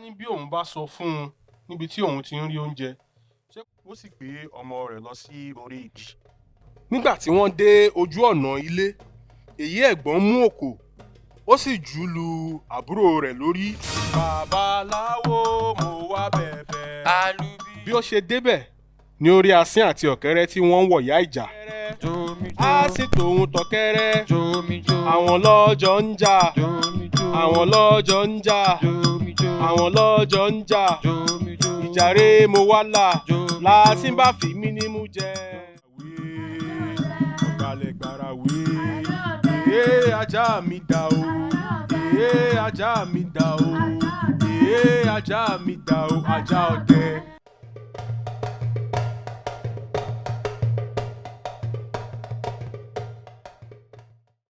ní bí òun bá sọ fún un níbi tí òun ti ń rí oúnjẹ, ṣé Ó sì gbé ọmọ rẹ̀ lọ sí orí igi. Nígbà tí wọ́n dé ojú ọ̀nà ilé, èyí ẹ̀gbọ́n mú òkò, ó sì jù ú lu àbúrò rẹ̀ lórí. Babaláwo, mo wá bẹ̀bẹ̀. Alubi. Bí ó ṣe débẹ̀ ni ó rí asín àti ọ̀kẹ́rẹ́ tí wọ́n ń wọ̀yá ìjà. Jomijo. Asín tòun tọ̀kẹ́rẹ́. Jomijo. Àwọn lọ́jọ́ ń jà. Jomijo. Àwọn lọ́jọ́ ń jà. Jomijo. Àwọn lọ́jọ́ ń jà. Jomijo. Ìjàre mo wá là. Jomijo. Làásìn bá fi mí nímú jẹ. Ọ̀gbàlẹ̀ gbàrà wé. Èé, ajá mi dà o. Èé, ajá mi dà o. Èé, ajá mi dà o. Ajá ọdẹ.